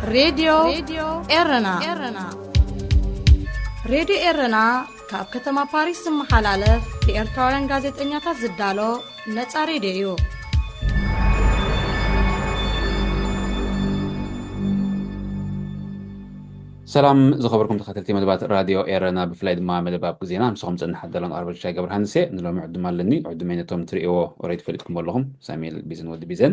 ሬድዮ ኤረና። ሬድዮ ኤረና ካብ ከተማ ፓሪስ ዝመሓላለፍ ብኤርትራውያን ጋዜጠኛታት ዝዳሎ ነጻ ሬድዮ እዩ። ሰላም ዝኸበርኩም ተኸታተልቲ መደባት ራድዮ ኤረና፣ ብፍላይ ድማ መደብ ኣብ ግዜና። ምስኹም ጽንሕ ኣዳሎን ኣርበሻይ ገብረሃንሴ። ንሎሚ ዕዱም ኣለኒ። ዕዱመይ ነቶም ትርእይዎ ኦሬት ፈሊጥኩም ኣለኹም። ሳሙኤል ቢዘን ወዲ ቢዘን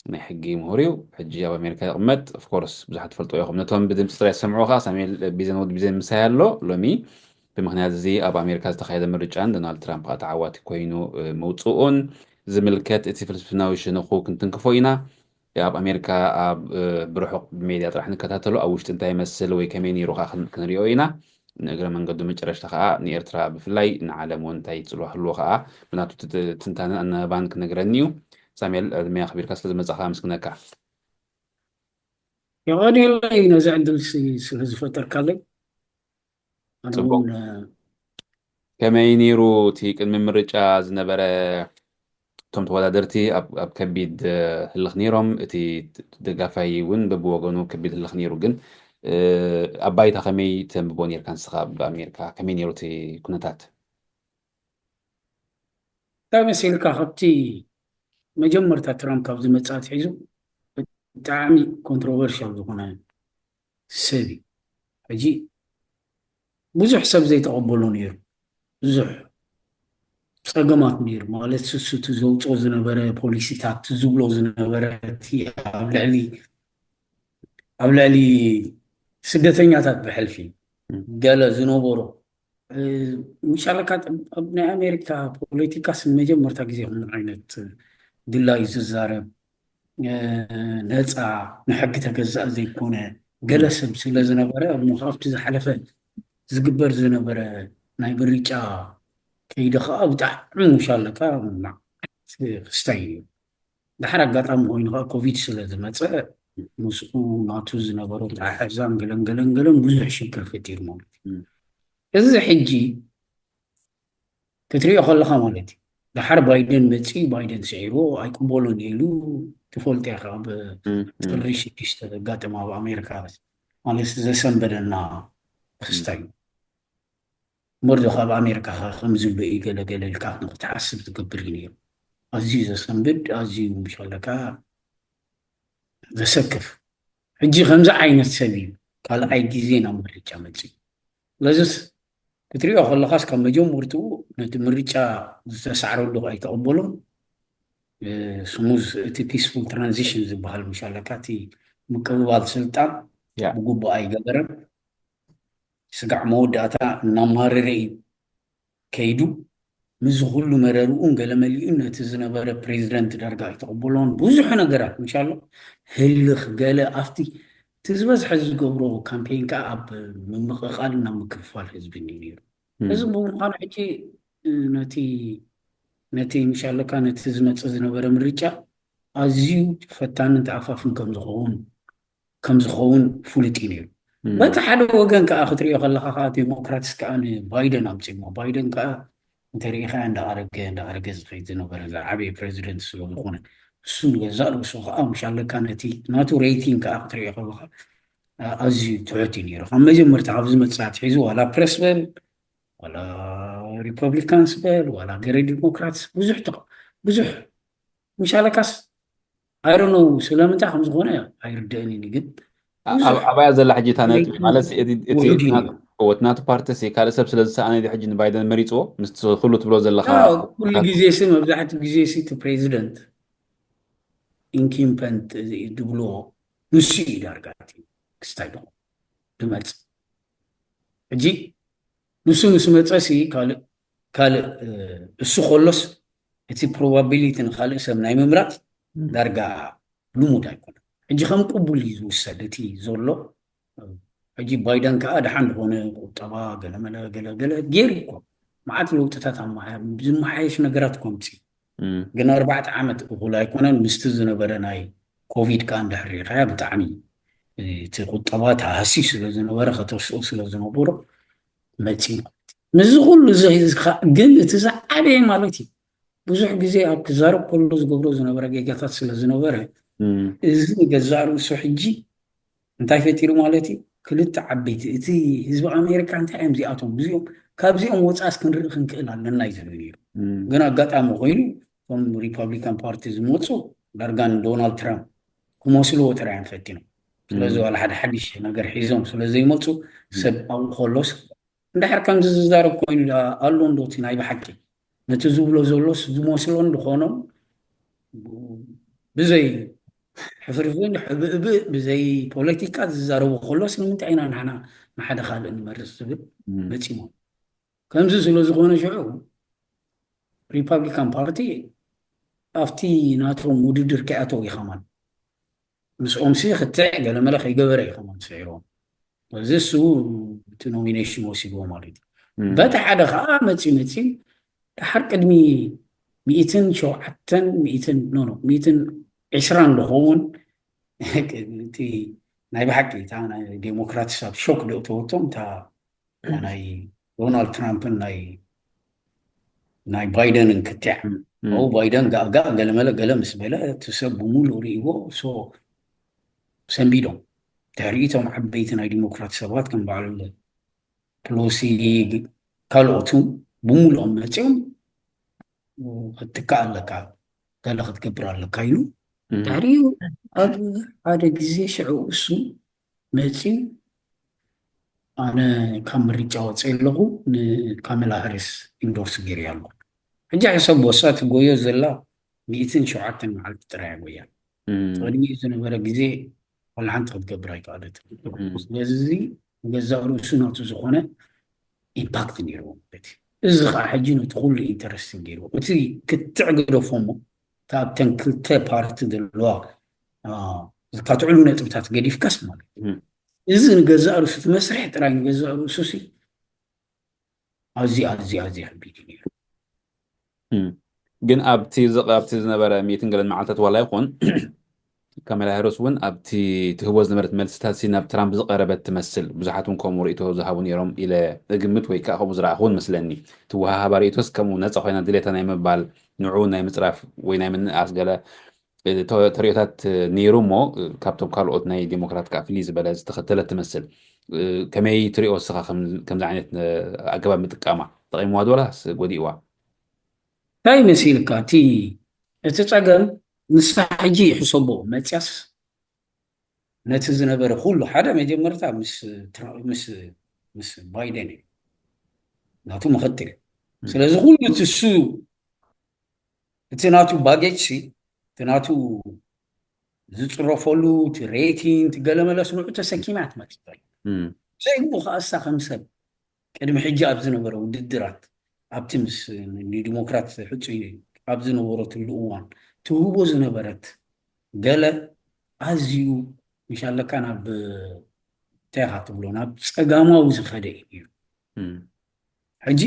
ናይ ሕጊ ምሁር እዩ። ሕጂ ኣብ ኣሜሪካ ይቕመጥ። ኦፍኮርስ ብዙሓት ትፈልጡ ኢኹም። ነቶም ብድምፂ ጥራይ ዝሰምዑ ከዓ ሳሙኤል ቢዘን ወዲ ቢዘን ምሳይ ኣሎ። ሎሚ ብምኽንያት እዚ ኣብ ኣሜሪካ ዝተኻየደ ምርጫን ዶናልድ ትራምፕ ከዓ ተዓዋቲ ኮይኑ እ፣ ምውፅኡን ዝምልከት እቲ ፍልስፍናዊ ሸነኹ ክንትንክፎ ኢና። ኣብ ኣሜሪካ ኣብ እ፣ ብርሑቕ ብሜድያ ጥራሕ ንከታተሎ፣ ኣብ ውሽጢ እንታይ ይመስል ወይ ከመይ ነይሩ ከዓ ክን- ክንሪኦ ኢና። ንእግረ መንገዱ መጨረሽታ ከዓ ንኤርትራ ብፍላይ ንዓለም እውን እንታይ ፅልዋ ህልዎ ከዓ ብናቱ ት- ትንታነን ኣነባባን ክነግረኒ እዩ። ሳሙኤል ዕድመ ኣኽቢርካ ስለ ዝመጻኻ ኣመስግነካ። የቐንየለይ ነዚ ዕድል ሲ- ስለ ዝፈጠርካለይ። ኣነ ጽቡቅ። እውን እ፣ ከመይ ነይሩ እቲ ቅድሚ ምርጫ ዝነበረ? እቶም ተወዳደርቲ ኣብ ኣብ ከቢድ እ፣ ህልኽ ነይሮም። እቲ ደጋፋይ እውን በብወገኑ ከቢድ ህልኽ ነይሩ። ግን እ፣ ኣብ ባይታ ከመይ ተንብቦ ነይርካ ንስኻ? ኣብ ኣሜሪካ ከመይ ነይሩ እቲ ኩነታት? እንታይ መሲልካ? ካብቲ መጀመርታ ትራምፕ ካብ ዝመፅእ ኣትሒዙ ብጣዕሚ ኮንትሮቨርሻል ዝኾነ ሰብ እዩ። ሕጂ ብዙሕ ሰብ ዘይተቐበሎ ነይሩ። ብዙሕ ፀገማት ነይሩ። ማለት ስሱ እቲ ዘውፅኦ ዝነበረ ፖሊሲታት፣ እቲ ዝብሎ ዝነበረ፣ እቲ ኣብ ልዕሊ ኣብ ልዕሊ ስደተኛታት ብሕልፊ ገለ ዝነበሮ እ፣ ምሻለካ ኣብ ናይ ኣሜሪካ ፖለቲካስ ንመጀመርታ ግዜ ከምዚ ዓይነት ድላዩ ዝዛረብ እ፣ ነፃ ንሕጊ ተገዛእ ዘይኮነ ገለ ሰብ ስለ ዝነበረ እሞ ካብቲ ዝሓለፈ ዝግበር ዝነበረ ናይ ምርጫ ከይዲ ከዓ ብጣዕሚ ምሻለካ መዓት ክስታይ እዩ። ድሓር ኣጋጣሚ ኮይኑ ከዓ ኮቪድ ስለ ዝመፀ ምስኡ ናቱ ዝነበሮ ጣሕዛን ገለን ገለን ገለን ብዙሕ ሽግር ፈጢሩ ማለት እዩ። እም። እዚ ሕጂ ክትሪኦ ከለካ ማለት እዩ። ድሓር ባይደን መፂኡ፣ ባይደን ስዒርዎ ኣይቅበሎን ኢሉ ትፈልጦ ኢኻ። ኣብ እም፣ እም። ጥሪ ሽዱሽተ ዘጋጠመ ኣብ ኣሜሪካ ማለት ዘሰንበደና ክስታይ እዩ። እምበር ዶ ካብ ኣሜሪካ ከ ከም ዝብሎ እዩ ገለ ገለ ኢልካ ንክትሓስብ ዝገብር እዩ ነይሩ። ኣዝዩ ዘሰንብድ፣ ኣዝዩ ምሻለካ ዘሰክፍ። ሕጂ ከምዚ ዓይነት ሰብ እዩ ካልኣይ ግዜ ናብ ምርጫ መፅዩ። ስለዚስ ክትሪኦ ከለኻስ ካብ መጀመርትኡ ነቲ ምርጫ ዝተሳዕረሉ ኣይተቐበሎን። እ፣ ስሙዝ እቲ ፒስፉል ትራንዚሽን ዝበሃል ምሻለካ እቲ ምቅብባል ስልጣን ያ። ብግቡእ ኣይገበረን። ስጋዕ መወዳእታ እናማረረ እዩ ከይዱ። ምስዚ ኩሉ መረርኡን ገለ መሊኡን ነቲ ዝነበረ ፕሬዚደንት ዳርጋ ኣይተቐበሎን። ብዙሕ ነገራት ምሻሎ ህልኽ ገለ ኣብቲ እቲ ዝበዝሐ ዝገብሮ ካምፔን ከዓ ኣብ ምምቕቓልን ናብ ምክፍፋል ህዝብን እዩ ነይሩ። እም። እዚ ብምዃኑ ሕጂ እ፣ ነቲ ነቲ ምሻለካ ነቲ ዝመፅእ ዝነበረ ምርጫ ኣዝዩ ፈታንን ተኣፋፍን ከም ዝኸውን ከም ዝኸውን ፍሉጥ እዩ ነይሩ። እም። በቲ ሓደ ወገን ከዓ ክትሪኦ ከለካ ከዓ ዴሞክራትስ ከዓ ንባይደን ኣምፂሞ። ባይደን ከዓ እንተሪኢካ እንዳኣረገ እንዳኣረገ ዝኸይድ ዝነበረ ዝዓበየ ፕሬዚደንት ስለ ዝኾነ እሱ ንገዛእ ርእሱ ከዓ ምሻለካ ነቲ ናቱ ሬይቲንግ ከዓ ክትሪኦ ከለካ ኣ- ኣዝዩ ትሑት እዩ ነይሩ። ካብ መጀመርታ ካብ ዝመፅእ ኣትሒዙ ዋላ ፕረስ በል ዋላ ሪፐብሊካንስ በል ዋላ ገለ ዲሞክራትስ ብዙሕ ተቕ- ብዙሕ ምሻለካስ ኣይሮኖ ስለምንታይ ከም ዝኾነ ኣይርደእን እዩ። ግን ኣ- ብዙሕ ኣብ- ኣብያ ዘላ ሕጂ እታ ነጥቢ ሬይቲንግ ማለት እቲ እቲ- እቲ ውሑድ እዩ ናት- ነይሩ። እዎ፣ እቲ ናቱ ፓርቲ ሲ ካልእ ሰብ ስለ ዝሰኣነ ድዩ ሕጂ ንባይደን መሪፅዎ? ምስቲ ኩሉ ትብሎ ዘለካ አዎ፣ ኩሉ ኩነታት ጊዜ ሲ መብዛሕትኡ ጊዜ ሲ እቲ ፕሬዚደንት ኢንኪምፐንት ዝብልዎ ንሱ እዩ ዳርጋ እቲ ክስታይ ድኾ ድመፅ። ሕጂ ንሱ ምስ መፀ ሲ ካልእ ካልእ እ፣ እሱ ከሎስ እቲ ፕሮባቢሊቲ ንካልእ ሰብ ናይ ምምራፅ ዳርጋ ልሙድ ኣይኮነን። ሕጂ ከም ቅቡል እዩ ዝውሰድ እቲ ዘሎ። ሕጂ ባይደን ከዓ ደሓን ዝኾነ ቁጠባ ገለመለ ገለገለ ገይሩ እኮ መዓት ለውጥታት ኣመሓ- ዝመሓየሽ ነገራት እኮ ኣምፅኡ። እም። ግን ኣርባዕተ ዓመት እኹል ኣይኮነን። ምስቲ ዝነበረ ናይ ኮቪድ ከዓ እንድሕር ሪኢኻያ ብጣዕሚ እቲ ቁጠባ ተሃስዩ ስለ ዝነበረ ከተስኡ ስለ ዝነበሮ መፂኡ። ምስዚ ኩሉ እዚ ሒዝካ ግን እቲ ዝዓበየ ማለት እዩ ብዙሕ ግዜ ኣብ ክዛረብ ከሎ ዝገብሮ ዝነበረ ጌጋታት ስለ ዝነበረ እም። እዚ ንገዛእ ርእሱ ሕጂ እንታይ ፈጢሩ ማለት እዩ? ክልተ ዓበይቲ፣ እቲ ህዝቢ ኣሜሪካ እንታይ እዮም እዚኣቶም፣ እዚኦም፣ ካብዚኦም ወፃእስ ክንርኢ ክንክእል ኣለና እዩ ዝብል ነይሩ። ግን ኣጋጣሚ ኮይኑ እቶም ሪፐብሊካን ፓርቲ ዝመፁ ዳርጋ ንዶናልድ ትራምፕ ክመስልዎ ጥራይ እዮም ፈቲኖም። ስለዚ ዋላ ሓደ ሓድሽ ነገር ሒዞም ስለ ዘይመፁ ሰብ ኣብኡ ከሎስ እንድሕር ከምዚ ዝዛረብ ኮይኑ ደኣ ኣሎ እንዶ እቲ ናይ ብሓቂ ነቲ ዝብሎ ዘሎስ ዝመስሎ እንድኾኖም ብዘይ ሕፍርፍን ሕብእብእ ብዘይ ፖለቲካ ዝዛረቡ ከሎስ ንምንታይ ኢና ንሕና ንሓደ ካልእ ንመርፅ ዝብል መፂሞ። ከምዚ ስለ ዝኾነ ሽዑ ሪፐብሊካን ፓርቲ ኣብቲ ናቶም ውድድር ከይኣተው እዩ ከማን ምስኦም ሲ ክትዕ ገለመለ ከይገበረ እዩ ከማን ስዒሮም። እዚ እሱ እቲ ኖሚኔሽን ወሲድዎ ማለት እዩ። በቲ ሓደ ከዓ መፂ መፂ ድሓር ቅድሚ ሚእትን ሸውዓተን ሚእትን ኖ ኖ ሚእትን ዕስራን ዝኸውን እቲ ናይ ብሓቂ እታ ናይ ዴሞክራትስ ኣብ ሾክ ዶ እተወቶም እታ ናይ ዶናልድ ትራምፕን ናይ ናይ ባይደንን ክትዕ ው ባይደን ጋእጋእ ገለመለ ገለ ምስ በለ እቲ ሰብ ብምሉእ ርእይዎ ሶ ሰንቢዶም ድሕሪቶም ዓበይቲ ናይ ዲሞክራት ሰባት ከም በዓል ፕሎሲ ካልኦቱ ብምሉኦም መፅኦም ክትትካእ ኣለካ ገለ ክትገብር ኣለካ ኢሉ ድሕሪኡ ኣብ ሓደ ግዜ ሽዑ እሱ መፂኡ ኣነ ካብ ምርጫ ወፅእ ኣለኹ ንካመላ ሃሪስ ኢንዶርስ ገይር ኣለኹ ሕጂ ሕሰብ ወሳ ትጎዮ ዘላ ሚእትን ሸውዓተን መዓልቲ ጥራይ ጎያ ቅድሚኡ ዝነበረ ግዜ ወላ ሓንቲ ክትገብር ኣይከኣለትን ስለዚ ገዛእ ርእሱ ናቱ ዝኾነ ኢምፓክት ነይርዎ ማለት እዩ እዚ ከዓ ሕጂ ነቲ ኩሉ ኢንተረስት ገይርዎ እቲ ክትዕ ግደፎሞ ካብተን ክልተ ፓርቲ ዘለዋ ዝካትዕሉ ነጥብታት ገዲፍካስ ማለት እዩ እዚ ንገዛእ ርእሱ እቲ መስርሕ ጥራይ ንገዛእ ርእሱ ሲ ኣዝዩ ኣዝዩ ኣዝዩ ከቢድ እዩ ነይሩ ግን ኣብቲ ዝቕ ኣብቲ ዝነበረ ሚእትን ገለን መዓልታት ዋላ ይኹን ካሜላ ሃሪስ እውን ኣብቲ ትህቦ ዝነበረት መልስታት ሲ ናብ ትራምፕ ዝቐረበት ትመስል ብዙሓት እውን ከምኡ ርእቶ ዝሃቡ ነይሮም ኢለ እግምት ወይ ከዓ ከምኡ ዝረኣኹ እውን መስለኒ ትወሃሃባ ርእቶስ ከምኡ ነፃ ኮይና ድሌታ ናይ ምባል ንዑ ናይ ምፅራፍ ወይ ናይ ምንእኣስ ገለ ተሪኦታት ነይሩ እሞ ካብቶም ካልኦት ናይ ዴሞክራት ከዓ ፍልይ ዝበለ ዝተኸተለት ትመስል ከመይ ትሪኦ እስኻ ከምዚ ዓይነት ኣገባብ ምጥቃማ ጠቂምዋ ዶላስ ጎዲእዋ እንታይ መሲልካ እቲ እቲ ፀገም ንሳ ሕጂ ይሕሰቦ መፅያስ ነቲ ዝነበረ ኩሉ ሓደ መጀመርታ ምስ ባይደን እዩ ናቱ ምክትል እዩ ስለዚ ኩሉ ትሱ እቲ ናቱ ባጌጅ ሲ እቲ ናቱ ዝፅረፈሉ እቲ ሬቲን እቲ ገለመለስ ንዑ ተሰኪማ ትመፅእ ዘይግቡ ከዓ እሳ ከም ሰብ ቅድሚ ሕጂ ኣብ ዝነበረ ውድድራት ኣብቲ ምስ ንዲሞክራት ሕፁይ ኣብ ዝነበረትሉ እዋን ትህቦ ዝነበረት ገለ ኣዝዩ ምሻለካ ናብ እንታይ ኢኻ ትብሎ ናብ ፀጋማዊ ዝኸደ እዩ ሕጂ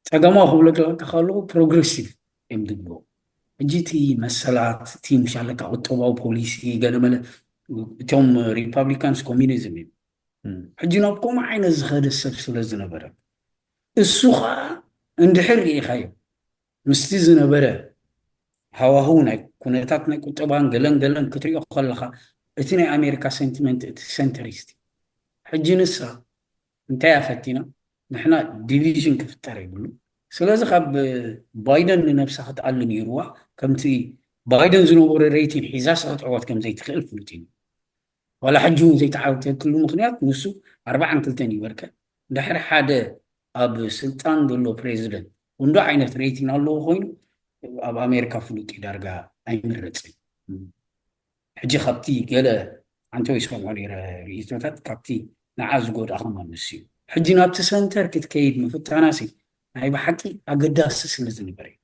ፀጋማዊ ክብለካ ከለኩ ፕሮግረሲቭ እዮም ዝብልዎ ሕጂ እቲ መሰላት እቲ ምሻለካ ቁጠባዊ ፖሊሲ ገለመለ እቶም ሪፓብሊካንስ ኮሚኒዝም እዩ ሕጂ ናብ ከምኡ ዓይነት ዝኸደ ሰብ ስለ ዝነበረ እሱ ከዓ እንድሕር ርኢኻዮ ምስቲ ዝነበረ ሃዋህው ናይ ኩነታት ናይ ቁጠባን ገለን ገለን ክትሪኦ ከለካ እቲ ናይ ኣሜሪካ ሴንቲመንት እቲ ሴንተሪስት ሕጂ ንሳ እንታይ ኣፈቲና ንሕና ዲቪዥን ክፍጠር ይብሉ ስለዚ ካብ ባይደን ንነብሳ ክትኣሊ ነይርዋ ከምቲ ባይደን ዝነበረ ሬቲን ሒዛ ሰክትዕወት ከም ዘይትኽእል ፍሉጥ እዩ ዋላ ሕጂ እውን ዘይተዓወተትሉ ምክንያት ንሱ ኣርባዓን ክልተን ይበርከ ድሕሪ ሓደ ኣብ ስልጣን ዘሎ ፕሬዚደንት ክንዶ ዓይነት ሬቲን ኣለዎ ኮይኑ ኣብ ኣሜሪካ ፍሉጥ ዳርጋ ኣይምረፅን ሕጂ ካብቲ ገለ ሓንቲ ወይ ዝሰምዖ ነይረ ርእይቶታት ካብቲ ንዓ ዝጎድኣ ከማን ንሱ እዩ ሕጂ ናብቲ ሰንተር ክትከይድ ምፍታናሲ ናይ ብሓቂ ኣገዳሲ ስለ ዝነበረ እዩ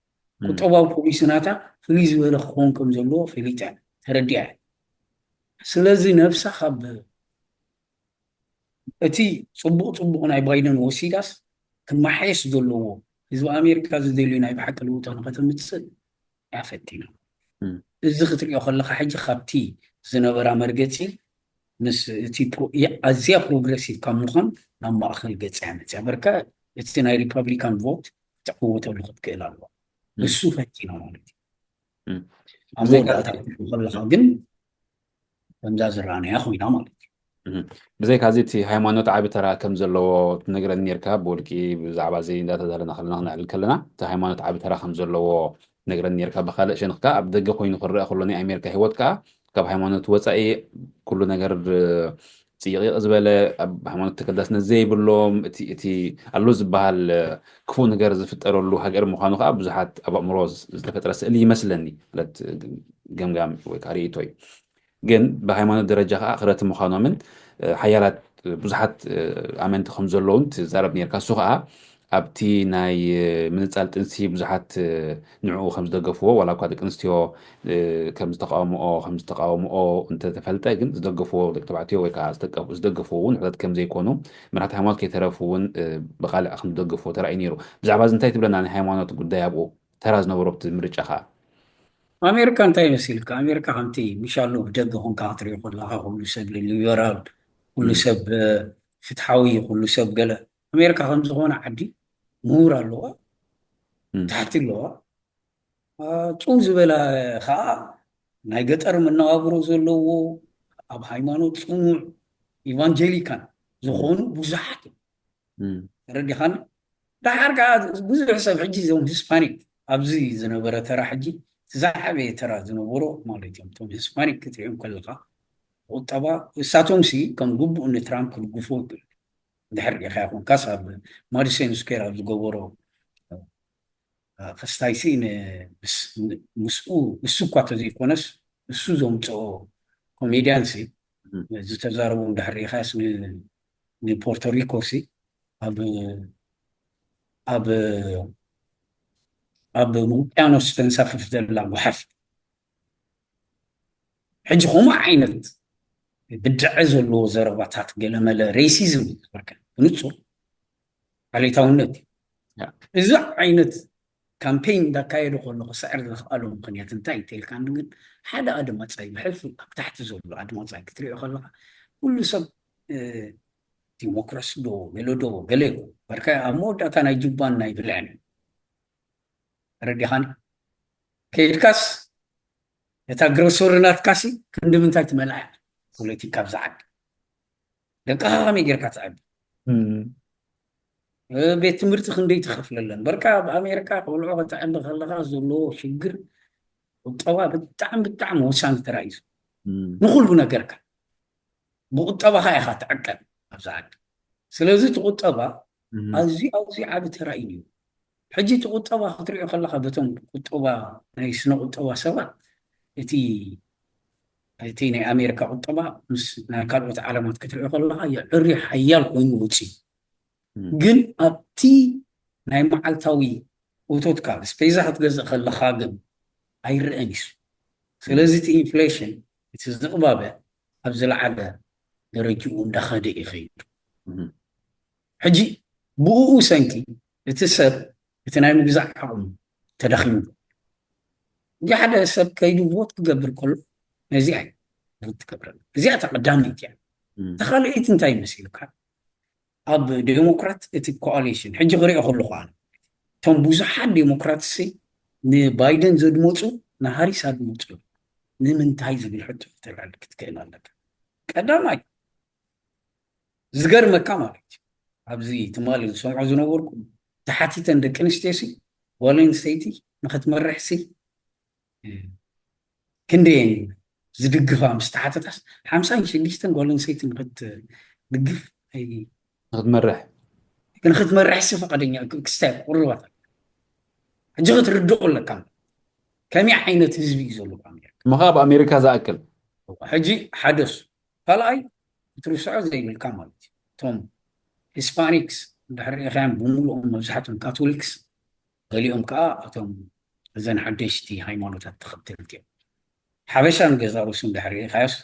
ቁጠባዊ ፖሊሲ ናታ ፍልይ ዝበለ ክኸውን ከም ዘለዎ ፈሊጠ ተረዲኣ ስለዚ ነብሳ ካብ እቲ ፅቡቕ ፅቡቕ ናይ ባይደን ወሲዳስ ክመሓየሽ ዘለዎ ህዝቢ ኣሜሪካ ዝደልዩ ናይ ብሓቂ ልውጦ ንኸተምፅእ እያ ፈቲና እዚ ክትሪኦ ከለካ ሕጂ ካብቲ ዝነበራ መርገፂ ምስ እቲ ኣዝያ ፕሮግረሲቭ ካብ ምዃን ናብ ማእኸል ገፂ እያ መፅያ በርካ እቲ ናይ ሪፐብሊካን ቮት ክትዕወተሉ ክትክእል ኣለዋ እሱ ፈቲና ማለት እዩ ኣብ መወዳእታ ክትሪኦ ከለካ ግን ከምዛ ዝረኣናያ ኮይና ማለት እዩ። ብዘይካ እዚ እቲ ሃይማኖት ዓቢ ተራ ከም ዘለዎ ትነግረኒ ነርካ። ብውልቂ ብዛዕባ እዚ እንዳተዛረና ከለና ክነዕልል ከለና እቲ ሃይማኖት ዓቢ ተራ ከም ዘለዎ ትነግረኒ ነርካ። ብካልእ ሸነኽ ከኣ ኣብ ደገ ኮይኑ ክረኣ ከሎ ናይ ኣሜሪካ ህይወት ከኣ ካብ ሃይማኖት ወፃኢ ኩሉ ነገር ፅይቕቕ ዝበለ፣ ኣብ ሃይማኖት ተገዳስነት ዘይብሎም፣ እቲ ኣሎ ዝበሃል ክፉእ ነገር ዝፍጠረሉ ሃገር ምዃኑ ከዓ ብዙሓት ኣብ ኣእምሮ ዝተፈጥረ ስእሊ ይመስለኒ። ማለት ገምጋም ወይ ከዓ ርእይቶ እዩ። ግን ብሃይማኖት ደረጃ ከዓ ኣኽረርቲ ምዃኖምን ሓያላት ብዙሓት ኣመንቲ ከም ዘለውን ትዛረብ ነርካ። እሱ ከዓ ኣብቲ ናይ ምንፃል ጥንሲ ብዙሓት ንዕኡ ከም ዝደገፍዎ፣ ዋላ እኳ ደቂ ኣንስትዮ ከም ዝተቃወምኦ ከም ዝተቃወምኦ እንተተፈልጠ፣ ግን ዝደገፍዎ ደቂ ተባዕትዮ ወይ ከዓ ዝደገፍዎ እውን ውሕደት ከም ዘይኮኑ፣ መራሕቲ ሃይማኖት ከይተረፉ እውን ብቃልዕ ከም ዝደገፍዎ ተራእዩ ነይሩ። ብዛዕባ እዚ እንታይ ትብለና? ናይ ሃይማኖት ጉዳይ ኣብኡ ተራ ዝነበሮ ኣብቲ ምርጫ ከዓ ኣሜሪካ እንታይ መሲልካ? ኣሜሪካ ከምቲ ምሻሎ ብደገ ኮንካ ክትሪኦ ከለካ ኩሉ ሰብ ሊበራል፣ ኩሉ ሰብ ፍትሓዊ፣ ኩሉ ሰብ ገለ። ኣሜሪካ ከምዝኾነ ዓዲ ምሁር ኣለዋ፣ ታሕቲ ኣለዋ፣ ጭው ዝበለ ከዓ ናይ ገጠር መነባብሮ ዘለዎ፣ ኣብ ሃይማኖት ፅኑዕ፣ ኢቫንጀሊካን ዝኾኑ ብዙሓት እዮም። ተረዲኻኒ? ደሓር ከዓ ብዙሕ ሰብ ሕጂ እዞም ሂስፓኒክ ኣብዚ ዝነበረ ተራ ሕጂ እቲ ዝዓበየ ተራ ዝነበሮ ማለት እዮም። እቶም ሂስፓኒክ ክትሪኦም ከለካ ቁጠባ እሳቶም ሲ ከም ግቡእ ንትራምፕ ክድግፎ ይብል። ድሕር ሪኢኻ ይኹን ካስ ኣብ ማዲሰን ስኩዌር ኣብ ዝገበሮ ክስታይሲ ምስኡ እሱ እኳ ተዘይኮነስ እሱ ዘምፅኦ ኮሜዲያን ሲ ዝተዛረቡ እንድሕር ሪኢኻስ ንፖርቶሪኮ ሲ ኣብ ኣብ ኣብ ውቅያኖስ ተንሳፍፍ ዘላ ጓሓፍ ሕጂ ከምኡ ዓይነት ብድዐ ዘለዎ ዘረባታት ገለመለ ሬሲዝም እዩ ዝበልካ ብንፁር ዓሌታውነት እዩ። እዚ ዓይነት ካምፔን እንዳካየዱ ከሎ ክስዕር ዝኽኣሉ ምኽንያት እንታይ እንተልካኒ ግን ሓደ ኣድማፃይ ብሕልፊ ኣብ ታሕቲ ዘሎ ኣድማፃይ ክትሪኦ ከለካ ኩሉ ሰብ ዲሞክራሲ ዶ ገለ ዶ ገለ ይኮ በርካ ኣብ መወዳእታ ናይ ጁባን ናይ ብልዕን ረዲኻን ከይድካስ እታ ግሮሶሪ ናትካሲ ክንዲ ምንታይ ትመልኣ ፖለቲካ ኣብዛ ዓዲ ደቅኻ ከመይ ጌርካ ትዕቢ ቤት ትምህርቲ ክንደይ ትኸፍለለን በርካ ኣብ ኣሜሪካ ቆልዑ ከተዕቢ ከለካ ዘለዎ ሽግር ቁጠባ ብጣዕሚ ብጣዕሚ ወሳኒ ተራ እዩ ንኩሉ ነገርካ ብቁጠባኻ ኢኻ ትዕቀብ ኣብዛ ዓዲ ስለዚ እቲ ቁጠባ ኣዝዩ ኣዝዩ ዓቢ ተራ እዩ ሕጂ እቲ ቁጠባ ክትሪኦ ከለካ በቶም ቁጠባ ናይ ስነ ቁጠባ ሰባት እቲ እቲ ናይ ኣሜሪካ ቁጠባ ምስ ናይ ካልኦት ዓለማት ክትሪኦ ከለካ የዕሪ ሓያል ኮይኑ ውፅእ ግን ኣብቲ ናይ መዓልታዊ ውቶትካ ስፔዛ ክትገዝእ ከለካ ግን ኣይረአን እዩ ስለዚ እቲ ኢንፍሌሽን እቲ ዝቕባበ ኣብ ዝለዓለ ደረጅኡ እንዳኸደ ይኸይድ ሕጂ ብኡ ሰንኪ እቲ ሰብ እቲ ናይ ምግዛእ ዓቕሙ ተዳኺሙ እዚ ሓደ ሰብ ከይዱ ቮት ክገብር ከሎ ነዚኣ ቮት ትገብር እዚኣ እታ ቀዳመይቲ እያ ተኻልኢት እንታይ መሲሉካ ኣብ ዴሞክራት እቲ ኮኣሊሽን ሕጂ ክሪኦ ከለኹ ኣነ እቶም ብዙሓት ዴሞክራት ሲ ንባይደን ዘድመፁ ንሃሪስ ኣድመፁ ንምንታይ ዝብል ሕቶ ተልዕል ክትክእል ኣለካ ቀዳማይ ዝገርመካ ማለት እዩ ኣብዚ ትማሊ ዝሰምዖ ዝነበርኩ ተሓቲተን ደቂ ኣንስትዮ ሲ ጓል ኣንስተይቲ ንክትመርሕ ሲ ክንደየን ዝድግፋ ምስ ተሓተታስ ሓምሳን ሽዱሽተን ጓል ኣንስተይቲ ንክትድግፍ ንክትመርሕ ንክትመርሕ ሲ ፈቃደኛ ክስታይ ቁርባት ሕጂ ክትርድኦ ኣለካ ከመይ ዓይነት ህዝቢ እዩ ዘሎ ኣሜሪካ እሞ ኣብ ኣሜሪካ ዝኣክል ሕጂ ሓደሱ ካልኣይ ክትርስዖ ዘይብልካ ማለት እዩ እቶም ሂስፓኒክስ እንድሕር ሪኢኻዮም ብምሉኦም መብዛሕትኦም ካቶሊክስ ገሊኦም ከዓ እቶም እዘን ሓደሽቲ ሃይማኖታት ተኸተልቲ እዮም ሓበሻ ንገዛ ርእሱ እንድሕር ሪኢኻዮስ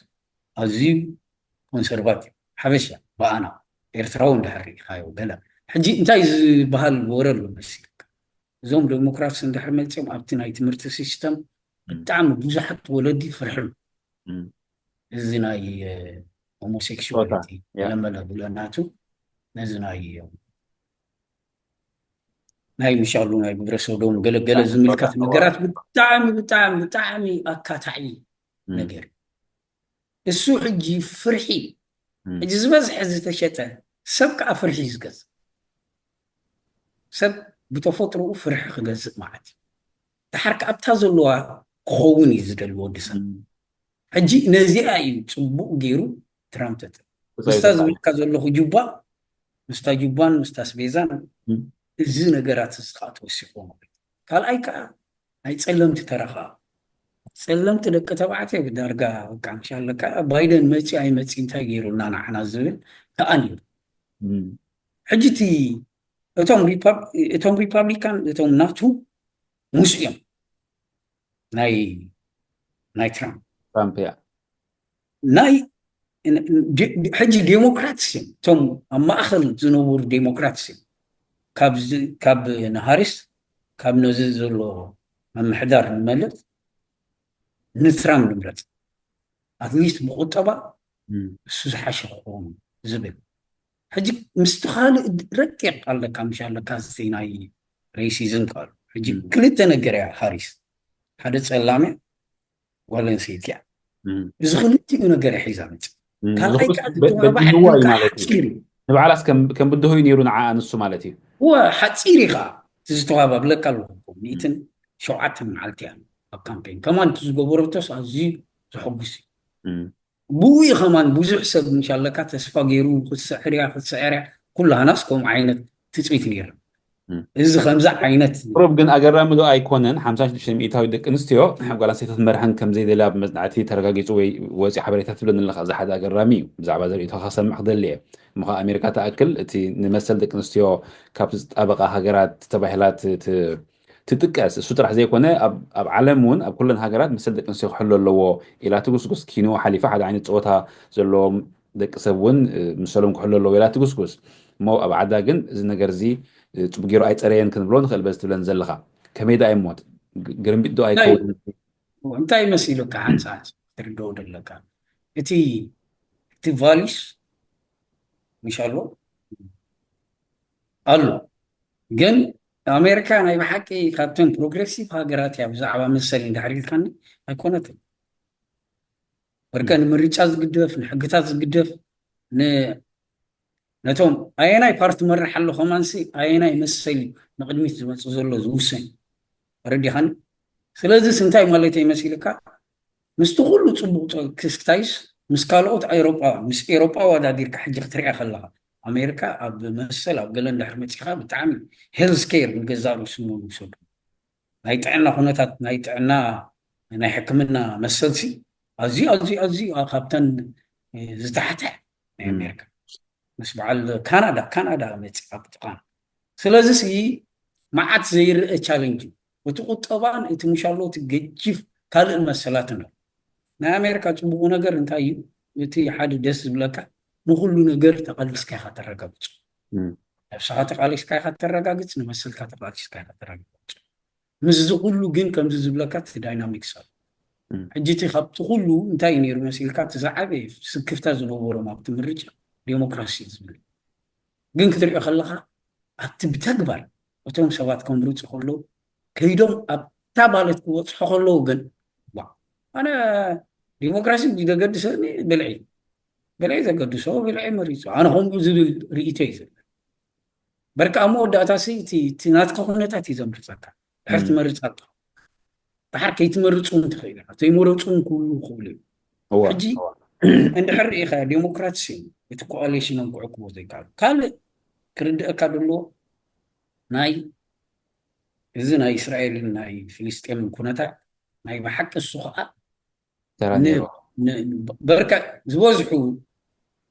ኣዝዩ ኮንሰርቫቲቭ ሓበሻ ብኣና ኤርትራዊ እንድሕር ሪኢኻዮ ገለ ሕጂ እንታይ ዝበሃል ወረ ኣሎ መሲልካ እዞም ዴሞክራትስ እንድሕር መፂኦም ኣብቲ ናይ ትምህርቲ ሲስተም ብጣዕሚ ብዙሓት ወለዲ ፍርሕሉ እዚ ናይ ሆሞሴክሹዋሊቲ ለመለ ብለናቱ ነዚ ናይ ናይ ምሻሉ ናይ ግብረ ሰዶም ገለገለ ዝምልከት ነገራት ብጣዕሚ ብጣዕሚ ብጣዕሚ ኣካታዒ ነገር እሱ ሕጂ ፍርሒ እዩ። ሕጂ ዝበዝሐ ዝተሸጠ ሰብ ከዓ ፍርሒ እዩ ዝገዝእ። ሰብ ብተፈጥሮኡ ፍርሒ ክገዝእ ማለት እዩ። ድሓር ከዓ ኣብታ ዘለዋ ክኸውን እዩ ዝደሊ ወዲ ሰብ። ሕጂ ነዚኣ እዩ ፅቡቕ ገይሩ ትራምፕ ተጠ ምስታ ዝብልካ ዘለኹ ጁባ ምስታ ጁባን ምስታ ስቤዛን እዚ ነገራት እዚ ከዓ ተወሲኽዎ ማለት እዩ። ካልኣይ ከዓ ናይ ፀለምቲ ተረኻ ፀለምቲ ደቂ ተባዕትዮ ዳርጋ በቃ ምሻለካ ባይደን መፂ ኣይመፂ እንታይ ገይሩልና ንዓና ዝብል ከዓ ነይሩ። ሕጂ እቲ እቶም ሪፓብ- እቶም ሪፓብሊካን እቶም ናቱ ምስ እዮም ናይ ናይ ትራምፕ ትራምፕ እያ ናይ ን- ን- ዲ- ሕጂ ዴሞክራትስ እዮም እቶም ኣብ ማእኸል ዝነበሩ ዴሞክራትስ እዮም ካብ ዝ- ካብ ንሃሪስ ካብ ነዚ ዘሎ ምምሕዳር ንመለጥ ንትራምፕ ንምረፅ ኣትሊስት ብቁጠባ እሱ ዝሓሸ ክኸውን ዝብል ሕጂ ምስቲ ካልእ ረቂቕ ኣለካ ምሽ ኣለካ ስ ናይ ሬሲዝም ካሉ ሕጂ ክልተ ነገር እያ ሃሪስ ሓደ ፀላም እያ ጓል ኣንስተይቲ እያ እዚ ክልቲኡ ነገር እያ ሒዛ መፅእ ካልኣይ ከዓ በድህዋ እዩ ማለት እዩ ንባዕላስ ከም ብድሆ እዩ ነይሩ ንዓ ኣንሱ ማለት እዩ እወ ሓፂር እዩ ከዓ እቲ ዝተዋባብለካ ኣለኹ ሚእትን ሸውዓተን መዓልቲ እያ ኣብ ካምፔን ከማን እቲ ዝገበረቶስ ኣዝዩ ዘሐጉስ እዩ ብኡ እዩ ከማን ብዙሕ ሰብ ምሽ ኣለካ ተስፋ ገይሩ ክትስዕር እያ ክትስዕር እያ ኩላህናስ ከምኡ ዓይነት ትፅቢት ነይሩ እዚ ከምዚ ዓይነት ሮብ ግን ኣገራሚ ዶ ኣይኮነን ሓምሳ ሽዱሽተ ሚእታዊ ደቂ ኣንስትዮ ጓል ኣንስተይቲ ክትመርሐን ከም ዘይደልያ ብመፅናዕቲ ተረጋጊፁ ወይ ወፂ ሓበሬታ ትብለኒ ኣለካ እዚ ሓደ ኣገራሚ እዩ ብዛዕባ ዘርእቶ ከሰምዕ ክደሊ እየ እሞ ኣሜሪካ ተኣክል እቲ ንመሰል ደቂ ኣንስትዮ ካብ ዝጣበቃ ሃገራት ተባሂላ ትጥቀስ እሱ ጥራሕ ዘይኮነ ኣብ ዓለም እውን ኣብ ኩለን ሃገራት መሰል ደቂ ኣንስትዮ ክሕሎ ኣለዎ ኢላ ትጉስጉስ ኪንኡ ሓሊፋ ሓደ ዓይነት ፀወታ ዘለዎም ደቂ ሰብ እውን ምሰሎም ክሕሎ ኣለዎ ኢላ ትጉስጉስ እሞ ኣብ ዓዳ ግን እዚ ነገር እዚ ፅቡቅ ገይሩ ኣይፀረየን ክንብሎ ንኽእል በዚ ትብለን ዘለኻ ከመይ ደኣ እሞ ግርምቢጥ ዶ ኣይከውን እንታይ መሲሉካ ሓንሳት ትርድኦ ዘለካ እቲ እቲ ቫሊስ ምሽ ኣሎ ኣሎ ግን ኣሜሪካ ናይ ብሓቂ ካብተን ፕሮግረሲቭ ሃገራት እያ ብዛዕባ መሰል እንድሕር ኢልካኒ ኣይኮነትን በርከ ንምርጫ ዝግደፍ ንሕግታት ዝግደፍ ነቶም ኣየናይ ፓርቲ መርሕ ኣሎ ከማንሲ ኣየናይ መሰል ንቅድሚት ዝመፅእ ዘሎ ዝውሰን ረዲኻኒ ስለዚስ እንታይ ማለት ይመሲልካ ምስቲ ኩሉ ፅቡቅ ክስታይስ ምስ ካልኦት ኤሮጳ ምስ ኤሮጳ ዋዳዲርካ ሕጂ ክትሪኣ ከለካ ኣሜሪካ ኣብ መሰል ኣብ ገለ እንድሕር መፂኻ ብጣዕሚ ሄልስ ኬር ንገዛ ርእሱ ንውሰዱ ናይ ጥዕና ኩነታት ናይ ጥዕና ናይ ሕክምና መሰልሲ ኣዝዩ ኣዝዩ ኣዝዩ ካብተን ዝተሓተ ናይ ኣሜሪካ ምስ በዓል ካናዳ ካናዳ መፂ ኣብ ጥቃና ስለዚ ሲ መዓት ዘይርአ ቻለንጅ እዩ እቲ ቁጠባን እቲ ምሻሎ እቲ ገጅፍ ካልእ መሰላትን ኣሎ ናይ ኣሜሪካ ፅቡቁ ነገር እንታይ እዩ እቲ ሓደ ደስ ዝብለካ ንኩሉ ነገር ተቀልስካ ኢካ ተረጋግፁ ነብስካ ተቃሊስካ ኢካ ተረጋግፅ ንመሰልካ ተቃሊስካ ኢካ ተረጋግፁ ምስዚ ኩሉ ግን ከምዚ ዝብለካ እቲ ዳይናሚክስ ኣሎ ሕጂ እቲ ካብቲ ኩሉ እንታይ እዩ ነይሩ መሲልካ እቲ ዝዓበየ ስክፍታ ዝነበሮም ኣብቲ ምርጫ ዴሞክራሲ ዝብል ግን ክትሪኦ ከለካ ኣብቲ ብተግባር እቶም ሰባት ከምርፁ ከለዉ ከይዶም ኣብታ ባለት ክበፅሑ ከለዉ ግን ኣነ ዲሞክራሲ ዘገድሰኒ ብልዒ ብልዒ ዘገድሶ ብልዒ መሪፁ ኣነ ከምኡ ዝብል ርእቶ እዩ ዝብል በርካ ኣብ መወዳእታ ሲ እቲ ናትካ ኩነታት እዩ ዘምርፀካ ድሕር ትመርፅ ኣለካ ድሓር ከይትመርፁ ትኽእል ኢኻ ዘይመረፁ ክብሉ ይኽእሉ እዮም ሕጂ እንድሕር ርኢኻ ዴሞክራትስ እዮም እቲ ኮኣሊሽኖም ክዕቅቦ ዘይከኣሉ ካልእ ክርድአካ ደሎ ናይ እዚ ናይ እስራኤልን ናይ ፍልስጤምን ኩነታት ናይ ብሓቂ እሱ ከዓ በርከ ዝበዝሑ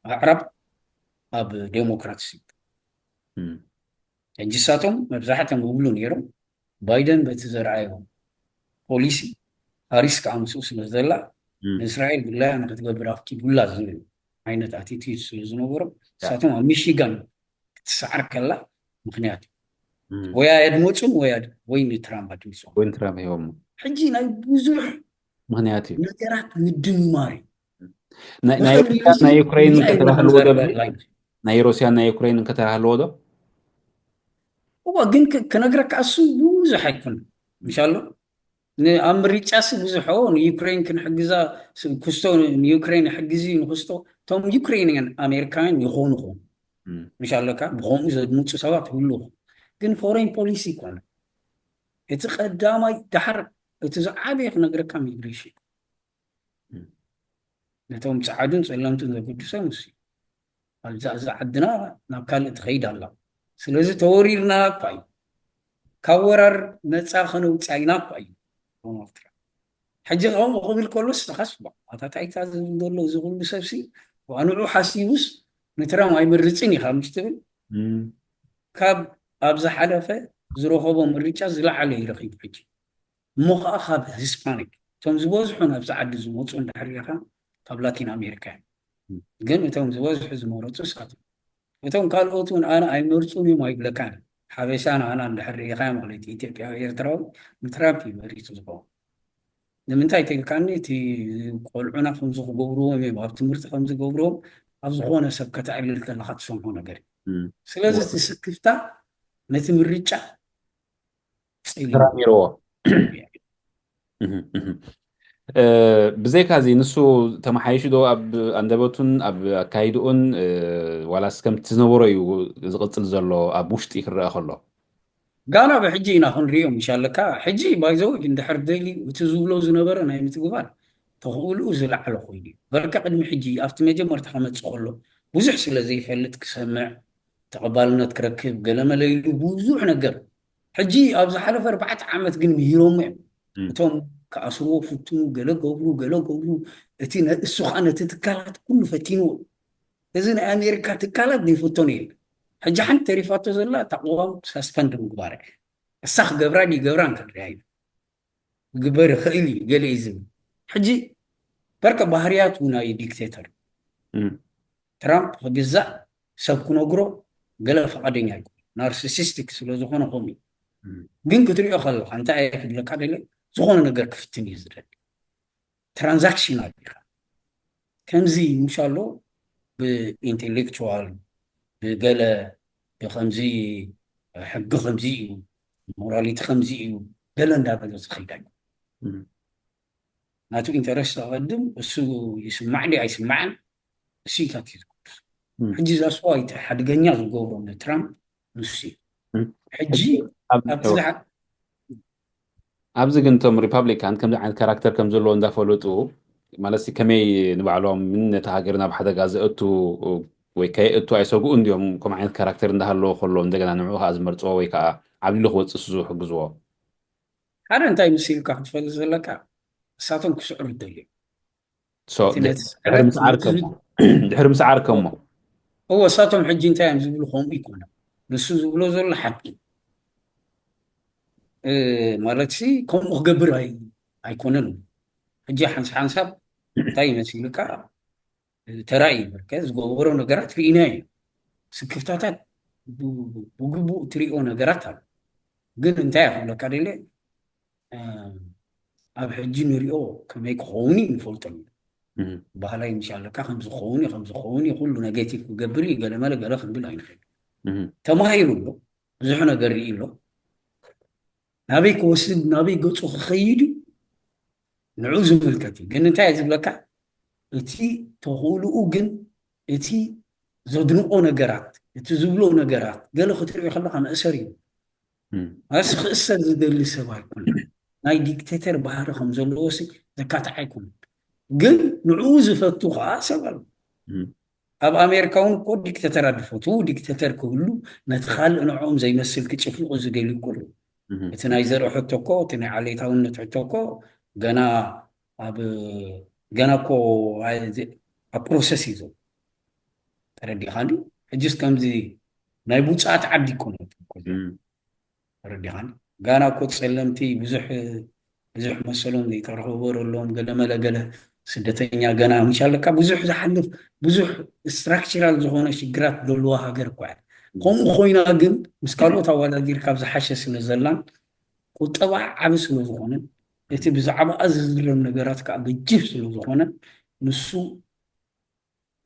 ኣዕራብ ኣብ ዴሞክራትስ ሕጂ ሳቶም መብዛሕቶም ይብሉ ነይሮም ባይደን በቲ ዘርኣዮ ፖሊሲ ሃሪስ ከዓ ምስኡ ስለ ዘላ ንእስራኤል ግላያ ንክትገብር ኣፍቂዱላ ዝብል ዓይነት ኣቲቲዩድ ስለ ዝነበሮም ንሳቶም ኣብ ሚሽጋን ክትሰዓር ከላ ምክንያት እዩ ወይ ኣየድመፁን ወይ ኣድ- ወይ ንትራምፕ ኣድሚፅዎም ወይን ትራምፕ ሂቦሞ ሕጂ ናይ ብዙሕ ምክንያት እዩ ነገራት ምድምማር እዩ ናይ ናይ ሩስያ ናይ ዩክሬን ከተራህልዎ ዶ ናይ ሩስያ ናይ ዩክሬን ከተራህልዎ ዶ እዋ ግን ክ- ክነግረካ እሱ ብዙሕ ኣይኮን ምሻሎ ኣብ ምርጫ ሲ ብዙሕ ንዩክሬን ክንሕግዛ፣ ክስቶ ንዩክሬን ይሕግዝ እዩ ንክስቶ። እቶም ዩክሬንያን ኣሜሪካውያን ይኾኑ ኾኑ ምሽ ኣለካ፣ ብከምኡ ዘድምፁ ሰባት ህሉ። ግን ፎሬን ፖሊሲ ይኮነ እቲ ቀዳማይ። ዳሕር እቲ ዝዓበየ ክነግረካ ሚግሬሽን፣ ነቶም ፃዓዱን ፀለምትን ዘገድሶም እሱ። ኣብዛ እዛ ዓድና ናብ ካልእ ትኸይድ ኣላ። ስለዚ ተወሪርና እኳ እዩ፣ ካብ ወራር ነፃ ከነውፅኣ ኢና እኳ እዩ። ሕጂ ከምኡ ክብል ከሎ ስተኻስ ኣታታይታ ዝብል ዘሎ እዚ ኩሉ ሰብሲ ንዑ ሓሲቡስ ንትራም ኣይመርፅን ኢኻ ምስ ትብል፣ ካብ ኣብ ዝሓለፈ ዝረኸቦ ምርጫ ዝለዓለ ይረኺቡ። ሕጂ እሞ ከዓ ካብ ሂስፓኒክ እቶም ዝበዝሑ ናብዚ ዓዲ ዝመፁ እንድሕር ሪኢኻ ካብ ላቲን ኣሜሪካ እዮም። ግን እቶም ዝበዝሑ ዝመረፁ እሳቶም። እቶም ካልኦት እውን ኣነ ኣይመርፁን እዮም ኣይብለካን። ሓበሻ ንኣና እንድሕር ሪኢኻ ማለት ኢትዮጵያዊ ኤርትራዊ ንትራምፕ እዩ መሪፁ ዝኸውን። ንምንታይ ተልካኒ? እቲ ቆልዑና ከምዚ ክገብርዎም እዮም፣ ኣብ ትምህርቲ ከምዚ ገብርዎም፣ ኣብ ዝኾነ ሰብ ከተዕልል ከለካ ትሰምዖ ነገር እዩ። ስለዚ እቲ ስክፍታ ነቲ ምርጫ ጸሊሙ። ተራሚርዎ። ብዘይካ እዚ ንሱ ተመሓይሹ ዶ ኣብ ኣንደበቱን ኣብ ኣካይድኡን፣ ዋላስ ከምቲ ዝነበሮ እዩ ዝቕፅል ዘሎ ኣብ ውሽጢ ክረአ ከሎ? ጋና ብሕጂ ኢና ክንሪኦ ምሻለካ። ሕጂ ባይዘው እንድሕር ደልዩ እቲ ዝብሎ ዝነበረ ናይ ምትግባር ተኽእልኡ ዝለዓለ ኮይኑ እዩ። በርካ ቅድሚ ሕጂ ኣብቲ መጀመርታ ክመፅእ ከሎ ብዙሕ ስለ ዘይፈልጥ ክሰምዕ፣ ተቐባልነት ክረክብ ገለመለ ኢሉ ብዙሕ ነገር። ሕጂ ኣብ ዝሓለፈ ኣርባዕተ ዓመት ግን ምሂሮሞ እዮም። እቶም ክኣስርዎ ፍትኑ፣ ገለ ገብሩ፣ ገለ ገብሩ። እቲ ነ- እሱ ከዓ ነቲ ትካላት ኩሉ ፈቲንዎ። እዚ ናይ ኣሜሪካ ትካላት ዘይፈተኑ የለን። ሕጂ ሓንቲ ተሪፋቶ ዘላ ተቃዋም ሳስፐንድ ምግባር እያ። እሳ ክገብራ ድዩ ገብራ እንክንሪኣ ኢና። ክግበር ይኽእል እዩ ገለ እዩ ዝብል። ሕጂ በርከ ባህርያቱ ናይ ዲክቴተር ትራምፕ ክግዛእ ሰብ ክነግሮ ገለ ፈቃደኛ ኣይኮነ። ናርሲሲስቲክ ስለ ዝኾነ ከምኡ እዩ። ግን ክትሪኦ ከለካ እንታይ እየ ክብለካ ደለ፣ ዝኾነ ነገር ክፍትን እዩ ዝደሊ። ትራንዛክሽናል ኢኻ። ከምዚ ምሻሎ ብኢንቴሌክቹዋል ብገለ ብከምዚ ሕጊ ከምዚ እዩ፣ ሞራሊቲ ከምዚ እዩ፣ ገለ እንዳበለ ዝኸይድ ኣይኮነ። ናቱ ኢንተረስት ኣቐድም፣ እሱ ይስማዕ ድዩ ኣይስማዕን እሱ እዩ ታኪ ዝገብር። ሕጂ እዛ ስዋ እቲ ሓደገኛ ዝገብሮ ንትራምፕ ንሱ እዩ። ሕጂ ኣብቲ ዝሓ- ኣብዚ ግን እቶም ሪፓብሊካን ከምዚ ዓይነት ካራክተር ከም ዘለዎ እንዳፈለጡ፣ ማለት ከመይ ንባዕሎም ምን ነቲ ሃገር ናብ ሓደጋ ዘእቱ ወይ ከየእቱ ኣይሰግኡ እንዲዮም። ከም ዓይነት ካራክተር እንዳሃለዎ ከሎ እንደገና ንዑ ከዓ ዝመርፅዎ ወይ ከዓ ዓብሊሉ ክወፅእ ዝሕግዝዎ። ሓደ እንታይ ምስ ኢልካ ክትፈልጥ ዘለካ፣ እሳቶም ክስዕሩ ይደልዩ። ድሕሪ ምስዓር ከሞ እዎ እሳቶም ሕጂ እንታይ እዮም ዝብሉ ከምኡ ይኮነ። ንሱ ዝብሎ ዘሎ ሓቂ ማለት ሲ ከምኡ ክገብር ኣይኮነን። ሕጂ ሓንሳ ሓንሳብ እንታይ ይመስልካ ተራእዩ በርከ ዝገበሮ ነገራት ርኢና እዩ። ስክፍታታት ብግቡእ ትሪኦ ነገራት ኣሎ። ግን እንታይ ክብለካ ደለ ኣብ ሕጂ ንሪኦ ከመይ ክኸውን ንፈልጦም። ባህላይ ምሽ ኣለካ ከምዝኸውን ከምዝኸውን ኩሉ ኔጌቲቭ ክገብር እዩ ገለመለ ገለ ክንብል ኣይንኽእል። ተማሂሩ ኣሎ፣ ብዙሕ ነገር ርኢ ኣሎ። ናበይ ክወስድ ናበይ ገፁ ክኸይድ እዩ ንዑ ዝምልከት እዩ። ግን እንታይ ዝብለካ እቲ ተኽእልኡ ግን እቲ ዘድንቆ ነገራት እቲ ዝብሎ ነገራት ገለ ክትሪኦ ከለካ መእሰር እዩ። ኣስ ክእሰር ዝደሊ ሰብ ኣይኮነ። ናይ ዲክቴተር ባህሪ ከም ዘለዎ ሲ ዘካትዕ ኣይኮነ። ግን ንዕኡ ዝፈቱ ከዓ ሰብ ኣሎ። ኣብ ኣሜሪካ እውን እኮ ዲክቴተራት ዝፈትዉ ዲክቴተር ክህሉ ነቲ ካልእ ንዕኦም ዘይመስል ክጭፍልቁ ዝደልዩ እኮ ኣለዉ። እቲ ናይ ዘርኢ ሕቶ እኮ እቲ ናይ ዓሌታውነት ሕቶ እኮ ገና ኣብ ገና እኮ ኣብ ፕሮሰስ እዩ ዘሎ። ተረዲኻ እንዲ ሕጅስ ከምዚ ናይ ብውፅኣት ዓዲ ይኮነ ተረዲኻኒ። ጋና እኮ ፀለምቲ ብዙሕ ብዙሕ መሰሎም ዘይተረኸቦ ዘለዎም ገለመለ ገለ ስደተኛ ገና ምሻለካ ብዙሕ ዝሓልፍ ብዙሕ ስትራክቸራል ዝኾነ ሽግራት ዘለዋ ሃገር እኳ እያ። ከምኡ ኮይና ግን ምስ ካልኦት ኣወዳዲርካ ዝሓሸ ስለ ዘላን ቁጠባ ዓቢ ስለ ዝኾነን እቲ ብዛዕባኣ ዝዝረብ ነገራት ከዓ ገጅፍ ስለ ዝኾነ ንሱ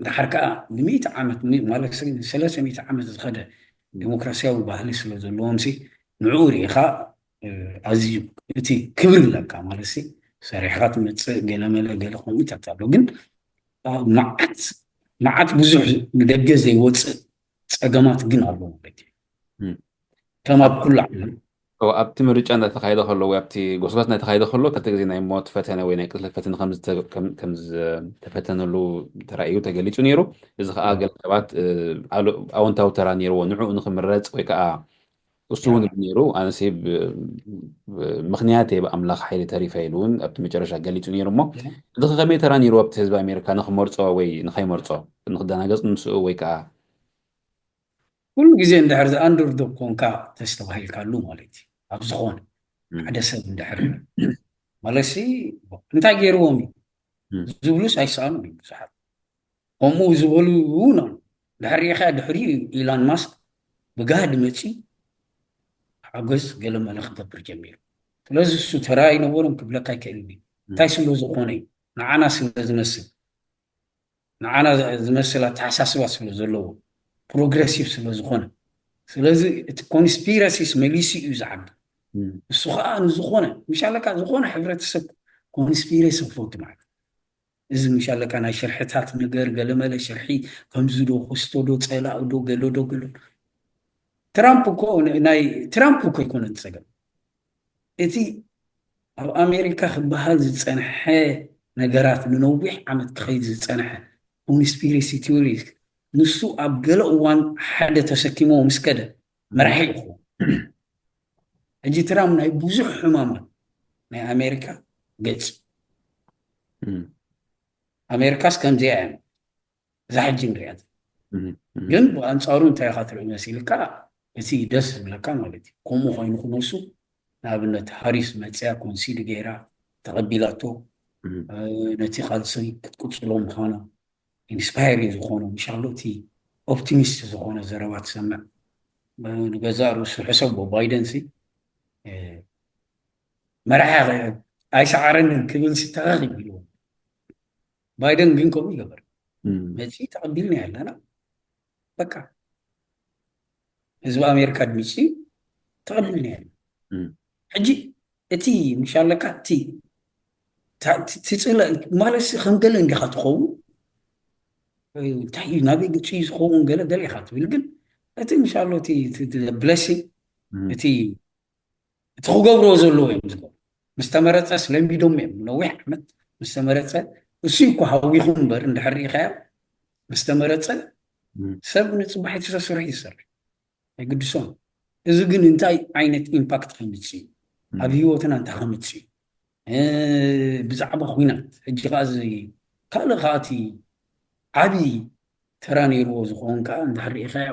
ድሓር ከዓ ንሚእቲ ዓመት ማለት ሰለስተ ሚእቲ ዓመት ዝኸደ ዲሞክራሲያዊ ባህሊ ስለ ዘለዎም ሲ ንዕኡ ርኢኻ ኣዝዩ እቲ ክብሪ ኣለካ ማለት ሲ ሰሪሕካ ትመፅእ ገለመለ ገለ ከምኡታት ኣሎ ግን መዓት መዓት ብዙሕ ንደገ ዘይወፅእ ፀገማት ግን ኣሎ ማለት እዩ ከም ኣብ ኩሉ ዓለም ኣብቲ ምርጫ እናተካየደ ከሎ ወይ ኣብቲ ጎስጓስ እናተካየደ ከሎ ክልተ ግዜ ናይ ሞት ፈተነ ወይ ናይ ቅትለት ፈተነ ከምዝተፈተነሉ ተራእዩ ተገሊፁ ነይሩ። እዚ ከዓ ገለ ሰባት ኣወንታዊ ተራ ነይርዎ ንዕኡ ንክምረፅ ወይ ከዓ እሱ እውን ነይሩ ኣነሲ ምክንያት ብኣምላኽ ሓይሊ ተሪፈ ኢሉ እውን ኣብቲ መጨረሻ ገሊፁ ነይሩ እሞ እዚ ከመይ ተራ ነይሩ ኣብቲ ህዝቢ ኣሜሪካ ንክመርፆ ወይ ንከይመርፆ ንክደናገፅ ንምስኡ ወይ ከዓ ኩሉ ግዜ እንድሕር ዝኣንደርዶግ ኮንካ ተስተባሂልካሉ ማለት እዩ ኣብ ዝኾነ ሓደ ሰብ እንድሕር ማለት ሲ እንታይ ገይርዎም እዩ ዝብሉስ ኣይሰኣኑን እዮም ብዙሓት ከምኡ ዝበሉ እውን ድሕር ሪኢኻ ድሕሪ ኢላን ማስክ ብጋህዲ መፂ ሓገዝ ገለመለ ክገብር ጀሚሩ ስለዚ እሱ ተራ ኣይነበሮም ክብለካ ኣይክእልን እዩ እንታይ ስለ ዝኾነ እዩ ንዓና ስለ ዝመስል ንዓና ዝመስል ኣተሓሳስባ ስለ ዘለዎ ፕሮግረሲቭ ስለ ዝኾነ ስለዚ እቲ ኮንስፒረሲስ መሊሱ እዩ ዝዓቢ እሱ ከዓ ንዝኾነ ምሻለካ ዝኾነ ሕብረተሰብ ኮንስፒረሲ ክፈቱ ማለት እዚ ምሻለካ ናይ ሽርሕታት ነገር ገለመለ ሽርሒ ከምዚ ዶ ክስቶ ዶ ፀላእ ዶ ገሎ ዶ ገሎ ትራምፕ እኮ ናይ ትራምፕ እኮ ኣይኮነን ፀገም እቲ ኣብ ኣሜሪካ ክበሃል ዝፀንሐ ነገራት ንነዊሕ ዓመት ክኸይድ ዝፀንሐ ኮንስፒሬሲ ቲዮሪ ንሱ ኣብ ገለ እዋን ሓደ ተሰኪሞ ምስ ከደ መራሒ ይኸውን ሕጂ ትራምፕ ናይ ብዙሕ ሕማማት ናይ ኣሜሪካ ገፅ ኣሜሪካስ ከምዚኣ እያ እዛ ሕጂ ንሪኣ ግን ብኣንፃሩ እንታይ ኢካ ትርኢ መሲልካ እቲ ደስ ዝብለካ ማለት እዩ ከምኡ ኮይኑ ክነሱ ንኣብነት ሃሪስ መፅያ ኮንሲድ ገይራ ተቐቢላቶ ነቲ ቃልሲ ክትቅፅሎ ምዃና ኢንስፓየር እዩ ዝኾኑ ምሻሎ እቲ ኦፕቲሚስት ዝኾነ ዘረባ ትሰምዕ ንገዛእ ርእሱ ሕሰቦ ባይደን ሲ መራሒ ኣይሰዓረንን ክብል ሲ ተኻኺብ ኢልዎ ባይደን ግን ከምኡ ይገበር መፂ ተቐቢልና ኣለና በቃ ህዝቢ ኣሜሪካ ድምፂ ተቐቢልና ኣለና ሕጂ እቲ ምሻለካ እቲ ትፅለ ማለት ከም ገለ እንዲኻ ትኸውን እንታይ እዩ ናበይ ግጭ ዝኸውን ገለ ገለ ኢኻ ትብል ግን እቲ ምሻሎ እቲ ብለሲንግ እቲ እቲ ክገብርዎ ዘለዎ እዮም ዝገብሩ ምስ ተመረፀ ስለሚዶም እዮም ነዊሕ ዓመት ምስ ተመረፀ እሱ እኮ ሃዊኹ እምበር እንድሕር ርኢኻዮ ምስ ተመረፀ ሰብ ንፅባሕ የተሰስርሑ ይሰርሕ ኣይግድሶም እዚ ግን እንታይ ዓይነት ኢምፓክት ከምፅእ እዩ ኣብ ህይወትና እንታይ ከምፅእ እዩ ብዛዕባ ኩናት ሕጂ ከዓ እዚ ካልእ ከዓቲ ዓብዪ ተራ ነይርዎ ዝኸውን ከዓ እንድሕር ርኢኻዮ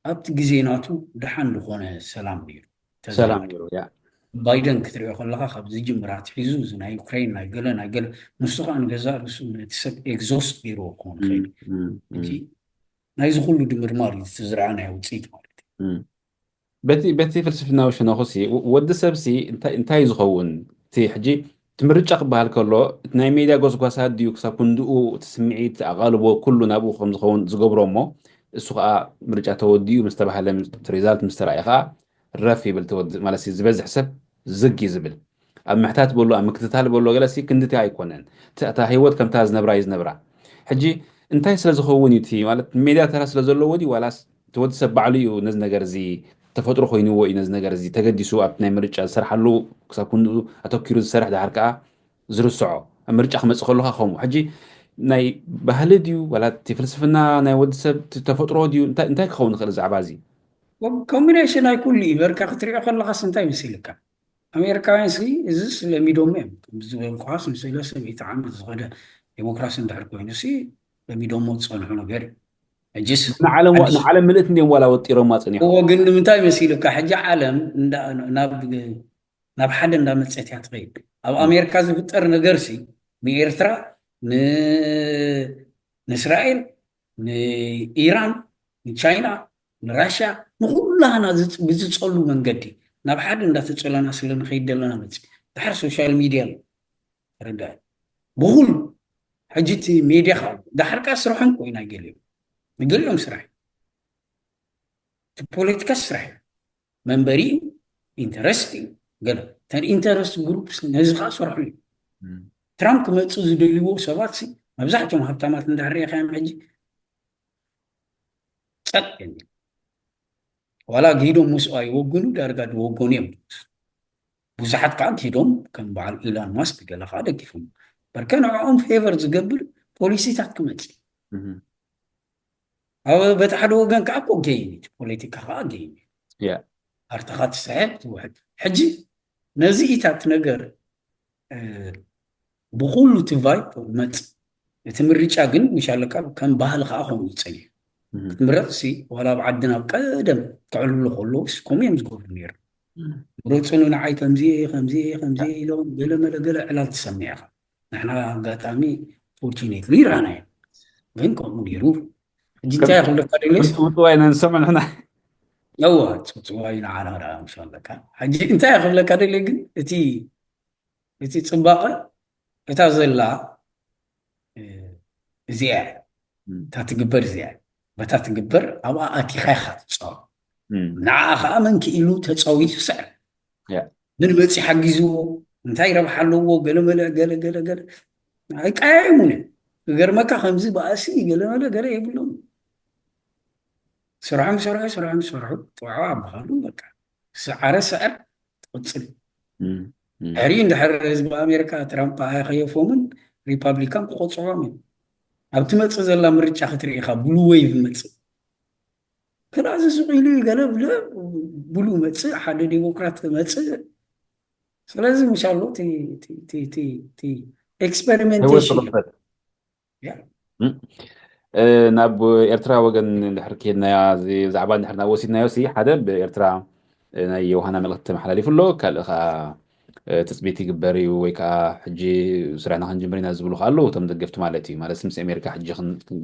ኣብቲ ግዜ ናቱ ደሓን ዝኾነ ሰላም ነይሩ ሰላም ነይሩ ያ ባይደን ክትሪኦ ከለካ ካብ ዝጅምር ኣትሒዙ እዚ ናይ ዩክሬን ናይ ገለ ናይ ገለ ንሱ ከዓ ንገዛእ ርእሱ ነቲ ሰብ ኤግዞስት ገይርዎ ክኾን ይኽእል እዩ እቲ ናይዚ ኩሉ ድምርማር እዩ እቲ ዝረኣናዮ ውፅኢት ማለት እዩ በቲ በቲ ፍልስፍናዊ ሸነኹ ሲ ወዲ ሰብ ሲ እንታይ ዝኸውን እቲ ሕጂ እቲ ምርጫ ክበሃል ከሎ እቲ ናይ ሜድያ ጎስጓሳት ድዩ ክሳብ ክንድኡ እቲ ስምዒት ኣቓልቦ ኩሉ ናብኡ ከም ዝኸውን ዝገብሮ እሞ እሱ ከዓ ምርጫ ተወዲኡ ምስ ተባህለ ሪዛልት ምስ ተረኣየ ከዓ ረፍ ይብል ማለት ዝበዝሕ ሰብ ዝግ እዩ ዝብል ኣብ ምሕታት በሉ ኣብ ምክትታል በሉ ገለሲ ክንድቲ ኣይኮነን እታ ህይወት ከምታ ዝነብራ እዩ ዝነብራ ሕጂ እንታይ ስለ ዝኸውን እዩ እቲ ማለት ሜድያ ተራ ስለ ዘለዎ ድዩ ዋላስ እቲ ወዲ ሰብ ባዕሉ እዩ ነዚ ነገር እዚ ተፈጥሮ ኮይንዎ እዩ ነዚ ነገር እዚ ተገዲሱ ኣብቲ ናይ ምርጫ ዝሰርሓሉ ክሳብ ክንኡ ኣተኪሩ ዝሰርሕ ድሓር ከዓ ዝርስዖ ኣብ ምርጫ ክመፅእ ከለካ ከምኡ ሕጂ ናይ ባህሊ ድዩ ዋላ እቲ ፍልስፍና ናይ ወዲ ሰብ ተፈጥሮ ድዩ እንታይ ክኸውን ይኽእል ዛዕባ እዚ ኮምቢኔሽን ናይ ኩሉ እዩ በርካ ክትሪኦ ከለካስ እንታይ መሲልካ ኣሜሪካውያን ሲ እዚስ ለሚዶሞ እዮም ዝበልኩኻስ ንሰለስተ ሚእቲ ዓመት ዝኸደ ዴሞክራሲ እንድሕር ኮይኑ ሲ ለሚዶሞ ዝፀንሑ ነገር እዩ ሕጂስ ንዓለም ምልእት እንዲዮም ዋላ ወጢሮማ ፀኒሖም እዎ ግን ንምንታይ መሲልካ ሕጂ ዓለም ናብ ሓደ እንዳመፀት እያ ትኸይድ ኣብ ኣሜሪካ ዝፍጠር ነገር ሲ ንኤርትራ ንእስራኤል ንኢራን ንቻይና ንራሽያ ንኩላህና ብዝፀሉ መንገዲ ናብ ሓደ እንዳተፀለና ስለ ንኸይድ ዘለና መፅእ ድሓር ሶሻል ሚድያ ኣሎ ተረዳእ ብኩሉ ሕጂ እቲ ሜድያ ከዓ ኣሎ ድሓር ከዓ ስርሖም ኮይና ገሊኦም ንገሊኦም ስራሕ እቲ ፖለቲካ ስራሕ እዩ መንበሪ እዩ ኢንተረስት እዩ ገለ እተን ኢንተረስት ግሩፕስ ነዚ ከዓ ስርሕሉ እዩ። ትራምፕ ክመፅእ ዝደልይዎ ሰባት ሲ መብዛሕትኦም ሃብታማት እንዳሕሪእኻዮም ሕጂ ጸጥ የለ። ዋላ ጊዶም ምስኡ ኣይወግኑ ዳርጋ ድወገኑ እዮም። ብዙሓት ከዓ ጊዶም ከም በዓል ኢላን ማስክ ገለ ከዓ ደጊፎም በርከ ንዕኦም ፌቨር ዝገብር ፖሊሲታት ክመፅእ። ኣብ በቲ ሓደ ወገን ከዓ እኮ ገይን እዩ፣ ፖለቲካ ከዓ ገይን እዩ። ኣርትኻ ትስሕብ ትውሕድ። ሕጂ ነዚ ኢታት ነገር ብኩሉ እቲ ቫይብ መጽ እቲ ምርጫ ግን ምሻለካ ከም ባህሊ ከዓ ከምኡ ይጸንሕ። ክትምረጥ ሲ ዋላ ኣብ ዓድና ኣብ ቀደም ተዕልሉ ከለውስ ከምኡ እዮም ዝገብሩ ነይሩ። ምረፁኒ ንዓይ ከምዚ ከምዚ ከምዚ ኢሎም ገለ መለ ገለ ዕላል ትሰምዕ ኢኻ። ንሕና ኣጋጣሚ ፎርቹኔትሊ ይረኣናዮ። ግን ከምኡ ነይሩ። ሕጂ እንታይ ክብለካ ደልስ ምፅዋይ ነንሰምዕ ንሕና እዋ ፅፅዋይ ንዓና ዳ ምሻለካ። ሕጂ እንታይ ክብለካ ደልየ ግን እቲ እቲ ፅባቐ እታ ዘላ እዚኣ እያ። እታ ትግበር እዚኣ እያ። በታ ትግበር ኣብኣ ኣቲኻ ኢኻ ትፃወት። ንዓ ከዓ መን ክኢሉ ተፃዊቱ ስዕር። ምን መፂ ሓጊዝዎ እንታይ ረብሓ ኣለዎ ገለመለ ገለ ገለ ገለ ኣይቀያየሙን እዮም። ክገርመካ ከምዚ በኣሲ ገለመለ ገለ የብሎም። ስርሖም ሰርሑ ስርሖም ሰርሑ ጥዑ ኣባሃሉ በቃ ስዓረ ስዕር ትቕፅል። ሕሪ እንድሕር ህዝቢ ኣሜሪካ ትራምፕ ኣያኸየፎምን ሪፓብሊካን ክቆፅዖም እዩ። ኣብ ትመፅእ ዘላ ምርጫ ክትርኢ ኢኻ ብሉ ዌይቭ መፅእ ክላዚ ስቕ ኢሉ ገለ ብለ ብሉ መፅእ ሓደ ዴሞክራት መፅእ። ስለዚ ምሻሎ ኤክስፐሪሜንቴሽን ናብ ኤርትራ ወገን እንድሕር ከድናያ ዛዕባ እንድሕር ናብ ወሲድናዮ ሲ ሓደ ብኤርትራ ናይ ዮሃና መልእክቲ ተመሓላሊፉ ኣሎ። ካልእ ከዓ ትፅቢት ይግበር እዩ ወይ ከዓ ሕጂ ስራሕና ክንጅምር ኢና ዝብሉ ከዓ ኣለዉ። እቶም ደገፍቲ ማለት እዩ ማለት ምስ ኣሜሪካ ሕጂ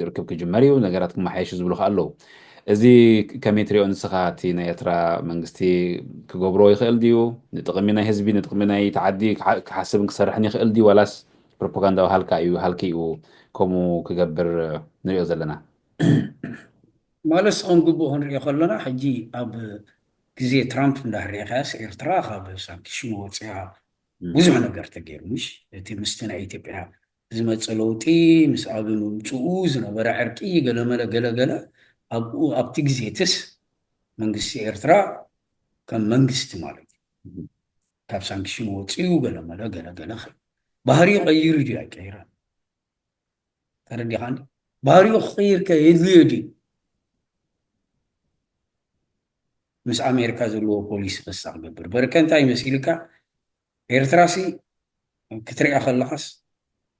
ርክብ ክጅመር እዩ ነገራት ክመሓየሽ ዝብሉ ከዓ ኣለዉ። እዚ ከመይ ትሪኦ ንስኻ? እቲ ናይ ኤርትራ መንግስቲ ክገብሮ ይኽእል ድዩ? ንጥቕሚ ናይ ህዝቢ ንጥቕሚ ናይ ተዓዲ ክሓስብን ክሰርሕን ይኽእል ድዩ ዋላስ ፕሮፓጋንዳዊ ሃልካ እዩ ሃልኪ እዩ ከምኡ ክገብር ንሪኦ ዘለና? ማለት ከም ግቡእ ክንሪኦ ከለና ሕጂ ኣብ ግዜ ትራምፕ እንዳሕሪእካያስ ኤርትራ ካብ ሳንክሽን ወፅያ ብዙሕ ነገር ተገይሩ ምሽ እቲ ምስቲ ናይ ኢትዮጵያ ዝመፀ ለውጢ ምስ ኣብ ምምፅኡ ዝነበረ ዕርቂ ገለመለ ገለገለ ኣብኡ ኣብቲ ግዜትስ መንግስቲ ኤርትራ ከም መንግስቲ ማለት እዩ ካብ ሳንክሽን ወፂኡ ገለመለ ገለገለ ኸ ባህሪኡ ቀይሩ ድዩ ኣይቀይረን? ተረዲኻኒ? ባህሪኡ ክቕይር ከ የድልዮ ድዩ? ምስ ኣሜሪካ ዘለዎ ፖሊሲ ከሳ ክገብር በርከ እንታይ መሲልካ? ኤርትራ ሲ ክትሪኣ ከለኻስ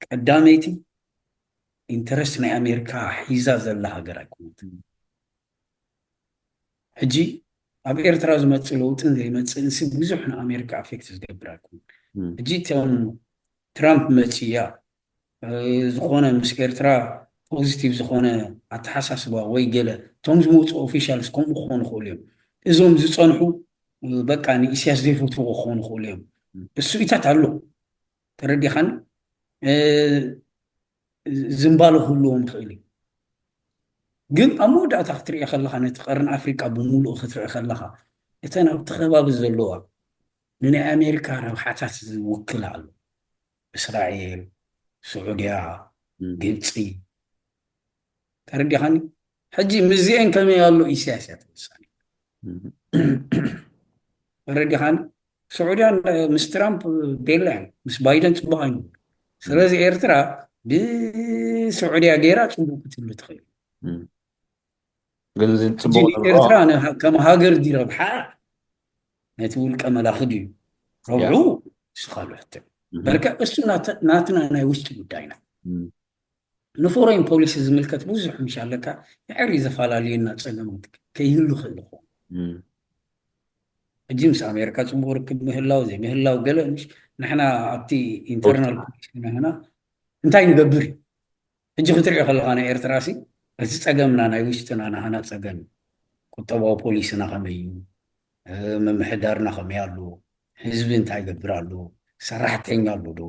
ቀዳመይቲ ኢንተረስት ናይ ኣሜሪካ ሒዛ ዘላ ሃገር ኣይኮነትን። ሕጂ ኣብ ኤርትራ ዝመፅእ ለውጥን ዘይመፅእን ሲ ብዙሕ ንኣሜሪካ ኣፌክት ዝገብር ኣይኮነን። ሕጂ እቶም ትራምፕ መፅያ ዝኾነ ምስ ኤርትራ ፖዚቲቭ ዝኾነ ኣተሓሳስባ ወይ ገለ እቶም ዝመፁ ኦፊሻልስ ከምኡ ክኾኑ ይኽእሉ እዮም። እዞም ዝፀንሑ በቃ ንኢስያስ ዘይፈትዎ ክኾኑ ይኽእሉ እዮም። እሱ ኢታት ኣሎ ተረዲኻኒ። ዝንባለ ክህልዎም ይኽእል እዩ። ግን ኣብ መወዳእታ ክትሪኦ ከለኻ ነቲ ቀርን ኣፍሪቃ ብምሉእ ክትርኢ ከለኻ እተን ኣብቲ ከባቢ ዘለዋ ንናይ ኣሜሪካ ረብሓታት ዝውክላ ኣሎ። እስራኤል፣ ስዑድያ፣ ግብፂ ተረዲኻኒ። ሕጂ ምስዚአን ከመይ ኣሎ ኢሳያስ እያ ተወሳኒ ተረዲኻኒ። ስዑድያ ምስ ትራምፕ ቤላ ምስ ባይደን ፅቡቅ ኣይንብሉ። ስለዚ ኤርትራ ብስዑድያ ገይራ ፅቡቅ ክትህሉ ትኽእል። ግን እዚ ፅቡቅ ንርኦ ኤርትራ ከም ሃገር ድዩ ረብሓ ነቲ ውልቀ መላኺ ድዩ ረብሑ? ስኻሉ ሕቶ በርከ እሱ ናትና ናይ ውሽጢ ጉዳይና ንፎሬን ፖሊሲ ዝምልከት ብዙሕ ምሽ ኣለካ። ንዕሪ ዘፈላለዩና ፀገማት ከይህሉ ክእል ይኸውን። ሕጂ ምስ ኣሜሪካ ፅቡቅ ርክብ ምህላው ዘይምህላው ገለ ምሽ ንሕና ኣብቲ ኢንተርናል ፖሊሲ ንሕና እንታይ ንገብር እዩ? ሕጂ ክትሪኦ ከለካ ናይ ኤርትራ ሲ እቲ ፀገምና ናይ ውሽጥና ናህና ፀገም እዩ። ቁጠባዊ ፖሊስና ከመይ እዩ? ምምሕዳርና ከመይ ኣሎ? ህዝቢ እንታይ ይገብር ኣሎ? ሰራሕተኛ ኣሎ ዶ?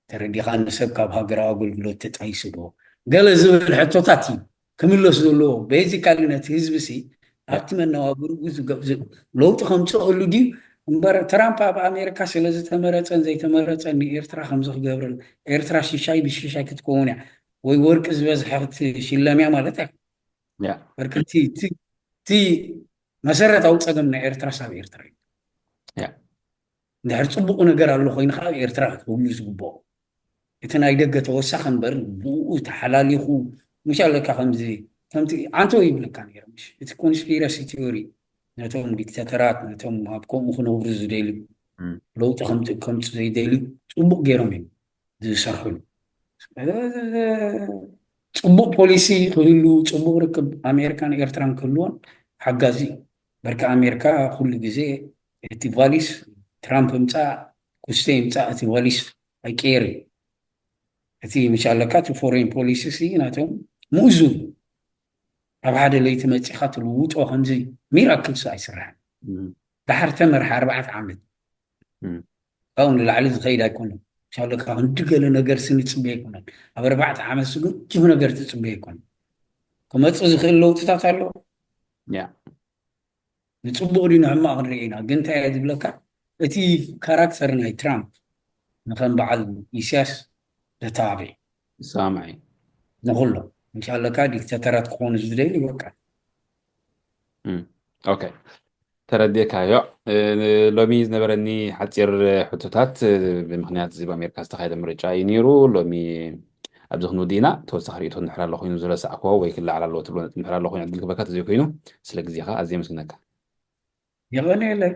ተረዲኻ ንሰብ ካብ ሃገራዊ ኣገልግሎት ተጣይሱ ዶ? ገለ ዝብል ሕቶታት እዩ ክምለስ ዘለዎ። ቤዚካሊ ነቲ ህዝቢ ሲ ኣብቲ መነባብርኡ ለውጢ ከምፅእሉ ድዩ እምበር ትራምፕ ኣብ ኣሜሪካ ስለ ዝተመረፀን ዘይተመረፀን ንኤርትራ ከምዚ ክገብረን ኤርትራ ሽሻይ ብሽሻይ ክትከውን እያ ወይ ወርቂ ዝበዝሐ ክትሽለም እያ ማለት እያ። ያ በርክቲ እቲ መሰረታዊ ፀገም ናይ ኤርትራ ሳብ ኤርትራ እዩ። ያ እንድሕር ፅቡቅ ነገር ኣሎ ኮይኑ ከዓ ኤርትራ ክትህሉ ዝግብኦ እቲ ናይ ደገ ተወሳኺ እምበር ብኡ ተሓላሊኹ ምሽ ኣለካ ከምዚ ከምቲ ዓንተው ይብለካ ነይረ ምሽ እቲ ኮንስፒረሲ ቲዮሪ ነቶም ዲክታተራት ነቶም ኣብ ከምኡ ክነብሩ ዝደልዩ እም። ለውጢ ከምፅ ከምፅ ዘይደልዩ ፅቡቅ ገይሮም እዮም ዝሰርሕሉ። ጽቡቕ ፖሊሲ ክህሉ፣ ጽቡቕ ርክብ ኣሜሪካን ኤርትራን ክህልዎን ሓጋዚ እዩ። በርካ ኣሜሪካ ኩሉ ግዜ እቲ ቫሊስ ትራምፕ ይምጻእ ኩስተ ይምጻእ እቲ ቫሊስ ኣይቀየር እዩ። እቲ ምሻለካ እቲ ፎሬን ፖሊሲ ሲ ናቶም ምእዙን እዩ። ኣብ ሓደ ለይቲ መጺኻ ትልውጦ ከምዚ ሚራክልስ ኣይስራሕን። እም። ዳሓር ተመርሐ ኣርባዕተ ዓመት እም። ካብኡ ንላዕሊ ዝኸይድ ኣይኮነን። ሻለካ ክንዲ ገለ ነገር ስንጽበ ኣይኮነን። ኣብ ኣርባዕተ ዓመት ሱ ግን ብዙሕ ነገር ትጽበ ኣይኮነን። ክመጽእ ዝኽእል ለውጥታት ኣሎ። ያ ንጽቡቕ ድዩ ንሕማቕ ክንርኢ ኢና። ግን እንታይ እየ ዝብለካ እቲ ካራክተር ናይ ትራምፕ ንኸም በዓል ኢሳያስ ዘተባብዕ ይሰማማዕ እዩ። ንኹሎም እንሻለካ ዲክታተራት ክኾኑ ዝደሊ በቃ እም፣ ኦኬ ተረዲእካዮ። እ፣ ሎሚ ዝነበረኒ ሓፂር ሕቶታት እ፣ ብምክንያት እዚ ብኣሜሪካ ዝተኻየደ ምርጫ እዩ ነይሩ። ሎሚ ኣብዚ ክንውዲ ኢና። ተወሳኺ ርእቶ እንድሕር ኣሎ ኮይኑ ዝረሳዕኮ ወይ ክለዓል ኣለዎ ትብሎ ነጥቢ እንድሕር ኣሎ ኮይኑ ዕድል ክበካ ተዘይኮይኑ ስለ ግዜኻ ኣዝየ የመስግነካ። የቐንየለይ።